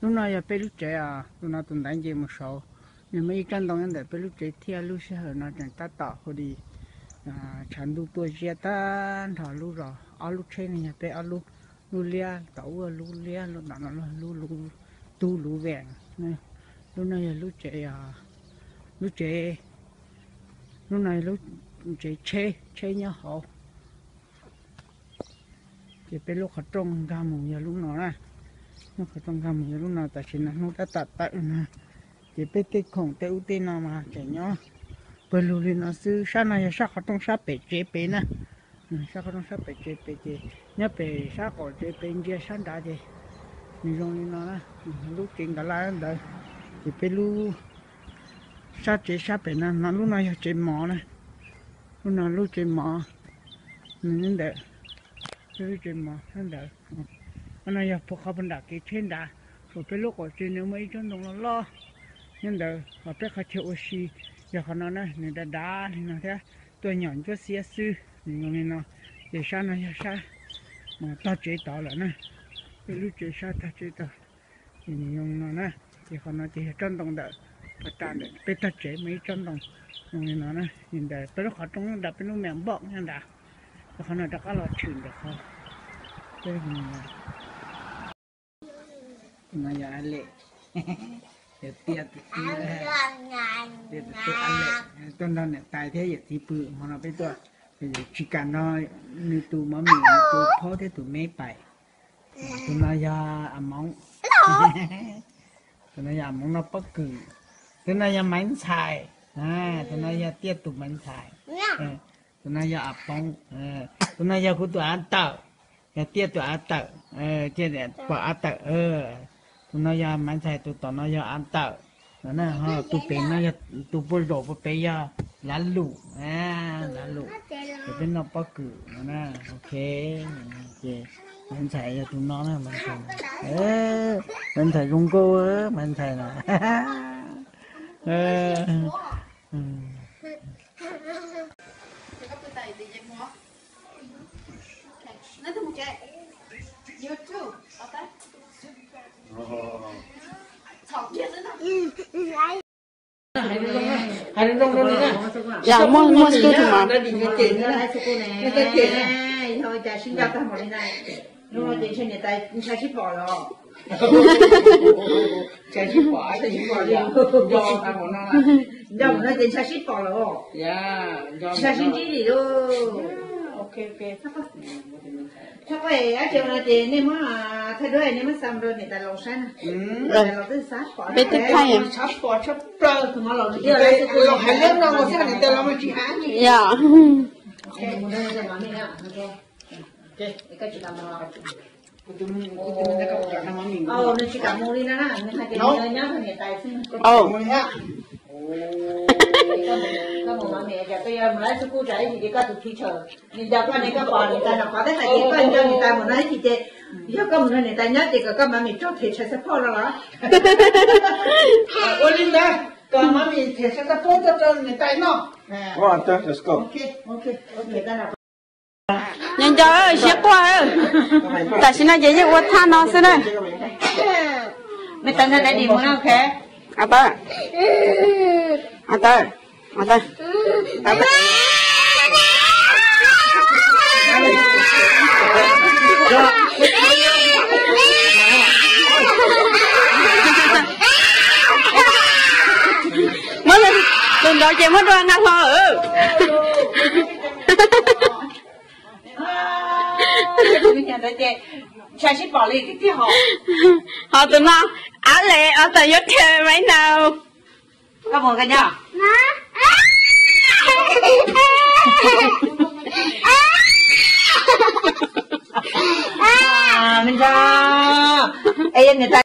Lub no yog peb lub tsev os, tus no tus ntaiv nce mus saud. Nws muaj ib tsob ntoo nyob ntawm peb lub tsev thiab, lub sij hawm no tseem tab tom hu li tshav ntuj tuaj ziab tag nrho lub zos. Ob lub tsheb no yog peb ob lub, lub liab tom ub, lub liab tom no, lub, lub, lub tub lub vees. Lub no yog lub tsev, lub tsev, lub no yog lub tsev tsheb, tsheb nyob hauv. Ces peb lub qhov rooj nkag mus yog lub no na, lub qhov rooj nkag mus yog lub no. Tam sim no hnub tab tom tawm no, ces peb tej khoom tej ub tej no mas tseem nyob pawg lug li no xwb. Sab no yog sab qhov rooj sab pem tsev pem na, sab qhov rooj sab pem tsev pem ces nyob pem sab qaum tsev pem ntsia sab nrad ces nws zoo li no na. Lub tsev nkag laj ntawd, ces peb lub sab tsev sab pem no, no lub no yog tsev mov na, lub no lub tsev mov, nws ntawm, lub tsev mov ntawd. Qhov no yog qhov puag nram kev tsheb nrad, saum peb lub qaum tsev nws muaj ib tsob ntoo loj loj nyob ntawd, ho peb qhov chaw ua si yog qhov no na, nws dav dav li no thiab, tuaj nyom ntsuab xiab xwb, nws zoo li no. Ces sab no yog sab mus tog tsev tod lawm na, peb lub tsev sab tog tsev tod, ces nws zoo li no na. Ces qhov no ces yog tsob ntoo ntawm, pov tas ntawm peb tog tsev muaj ib tsob ntoo zoo li no na. Ces ntawm peb lub qhov rooj nyob nrad, peb lub me npoj nyob nrad, ces qhov no rov qab los tshwm ntawm qhov. Tus no yog Alex, yog Tiaj tus tub, Tiaj tus tub Alex, tuaj nrog niam tais thiab yawm txiv pw hmo no peb tuaj. Tsis kam nrog nws tus mov mim, nws tus phaub thiab tus me pais. Tus no yog A Moov, tus no yog A Moov noj pob kws, tus no yog Maiv Ntxhais, tus no yog Tiaj tus Maiv Ntxhais, tus no yog A Poob, tus no yog kuv tus av tawm, yog Tiaj tus av tawm, pom av tawm. Tus no yog Maiv Ntxhais, tus tom no yog av tawm. Tus pem no yog, tus puag zaum puag pem yog Lav Lum, Lav Lum, ces peb noj pob kws no na. Ok, ces Maiv Ntxhais yog tus no na, Maiv Ntxhais, Maiv Ntxhais zoo nkauj, Maiv Ntxhais na. Yog muaj, muaj xwb tus mas. Nco mus no ces ntsha sib pom lawm, ntsha sib ntsib li lauj. Txhob quaj, ab tsi no ces nej muab thaij duab nej muab xa rau niam tais laus saib na. Niam tais laus twb xav pom, peb twb thaij, tshab pom tshab plaws. Tus no los hais lawm no los xwb niam tais laus mas tsis hais. Yog. Nws tsis kam mus li no na, nws hais tias nws nyob nrog niam tais xwb. Koj mus mov mim, koj yog mus lawv txhua kuj tsam ib chim ces koj tus teacher, nws nco koj ne, koj pom niam tais no qhov twb hais tias koj nco niam tais mus no ib chim ces yog koj mus nrog niam tais nyob ces kom koj mov mim raug them tshais xab phauj no los. Ua li ntawd, kom mov mim them tshais xab phauj tuaj rau niam tais noj. Nco nco, siab quaj. Tam sim no ces yeej ua thaj no xwb na. Muab tus nraud ces muab rau nqa hlo. Ho tus no, Alex, author your turn right now. Koj mus koj nyob. Me ntxhais, es yog niam tais